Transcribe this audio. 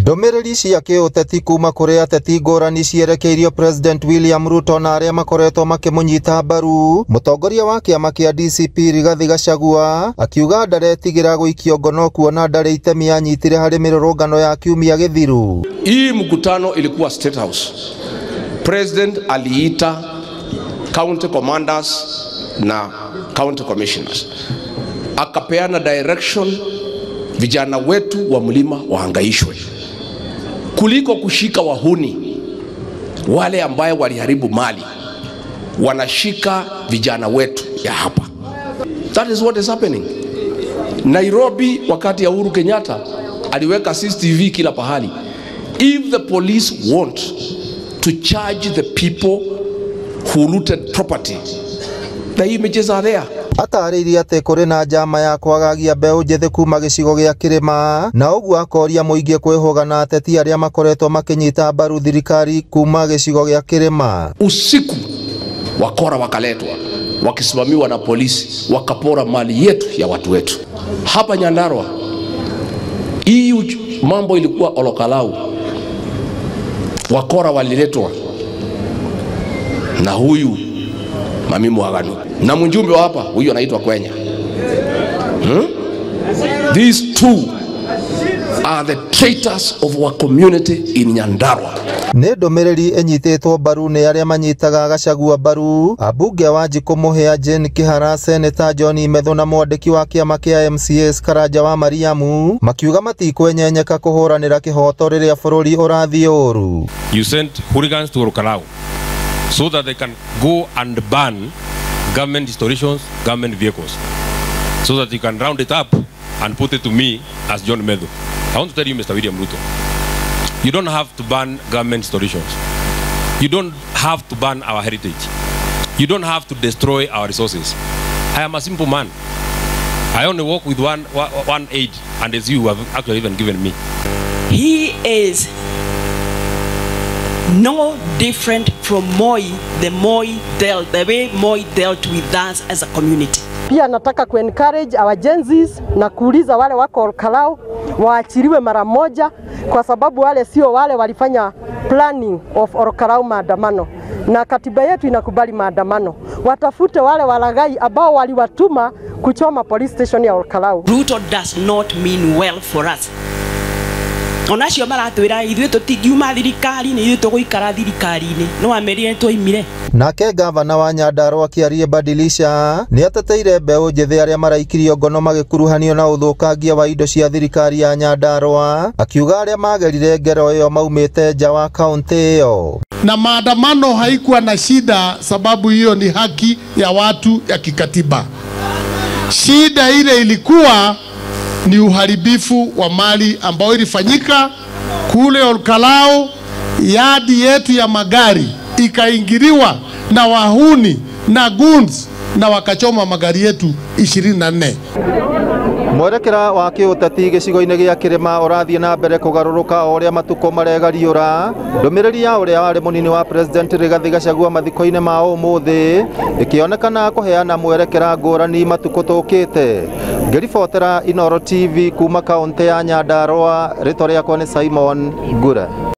Ndũmĩrĩri cia kĩũteti kuma kũrĩ ateti ngũrani cierekeirio President William Ruto na arĩa makoretwo makĩmũnyita mbaru. Mũtongoria wa kĩama kĩa DCP Rigathi Gachagua akiuga ndaretigĩra gũikio ngono kuona ndarĩ itemi anyitire harĩ mĩrũrũngano ya kiumia gĩthiru. Hii mkutano ilikuwa State House. President aliita county commanders na county commissioners, akapeana direction vijana wetu wa mlima wahangaishwe kuliko kushika wahuni wale ambaye waliharibu mali, wanashika vijana wetu ya hapa. That is what is happening. Nairobi wakati ya Uhuru Kenyatta aliweka CCTV kila pahali. If the police want to charge the people who looted property, the images are there. Atarĩirie atĩ kũrĩ na njama ya kwagagia mbeũ njĩthĩ kuma gĩcigo gĩa kĩrĩma na ũguo akoria mũingĩ kwĩhũga na ateti arĩa makoretwo makĩnyita mbaru thirikari kuma gĩcigo gĩa kĩrĩma. Usiku wakora wakaletwa wakisimamiwa na polisi, wakapora mali yetu ya watu wetu hapa Nyandarua. Hii mambo ilikuwa Olokalau, wakora waliletwa na huyu Mami Mwaganu na mjumbe wa hapa huyu anaitwa Kwenya. These two are the traitors of our community in Nyandarua. Nĩ ndũmĩrĩri ĩnyitĩtwo mbaru nĩ arĩa manyitaga Gachagua mbaru, ambunge Wanjikũ Mũhĩa, Jane Kihara, Senator John Methu na mwandĩki wa kĩama kĩa MCAs Karanja wa Mariamu makiuga matikwenyenyeka kũhũranĩra kĩhoto rĩrĩa bũrũri ũrathiĩ ũru. You sent hooligans to Olokalau so that they can go and burn government installations, government vehicles, so that you can round it up and put it to me as John Methu. I want to tell you, Mr. William Ruto, you don't have to burn government installations. You don't have to burn our heritage. You don't have to destroy our resources. I am a simple man. I only work with one aid, and as you have actually even given me. He is no different from Moi, the way Moi dealt with us as a community. Pia nataka ku encourage our Gen Zs na kuuliza wale wako Olkalau waachiliwe mara moja, kwa sababu wale sio wale walifanya planning of Olkalau maandamano, na katiba yetu inakubali maandamano. Watafute wale walaghai ambao waliwatuma kuchoma police station ya Olkalau. Ruto does not mean well for us. Onacio maratwira ithuĩ tũtingiuma thirikari-inĩ, ithuĩ tũgũikara thirikari-inĩ, no amerire twoimire. Nake gavana wa Nyandarua Kiarie Badilisha nĩ ateteire mbeũ njĩthĩ arĩa maraikirio ngono magĩkuruhanio na ũthũkangia wa indo cia thirikari ya Nyandarua, akiuga arĩa magerire ngero ĩyo maumĩte nja wa kaunti ĩyo. Na maandamano haikuwa na shida, sababu hiyo ni haki ya watu ya kikatiba. Shida ile ilikuwa ni uharibifu wa mali ambao ilifanyika kule Olkalau. Yadi yetu ya magari ikaingiliwa na wahuni na goons na wakachoma magari yetu 24. Mwerekera wa kĩũteti gĩcigo-inĩ gĩa kĩrĩma ũrathiĩ na mbere kũgarũrũka o ũrĩa matukũ maregariũra. Ndũmĩrĩri ya ũrĩa warĩ mũnini wa President Rigathi Gachagua mathiko-inĩ ma ũmũthĩ ĩkĩonekana kũheana mwerekera ngũrani matukũ tũkĩte. Ngĩribotera Inooro TV kuma kaunti ya Nyandarua, rĩtwa rĩakwa nĩ Simon Ngure.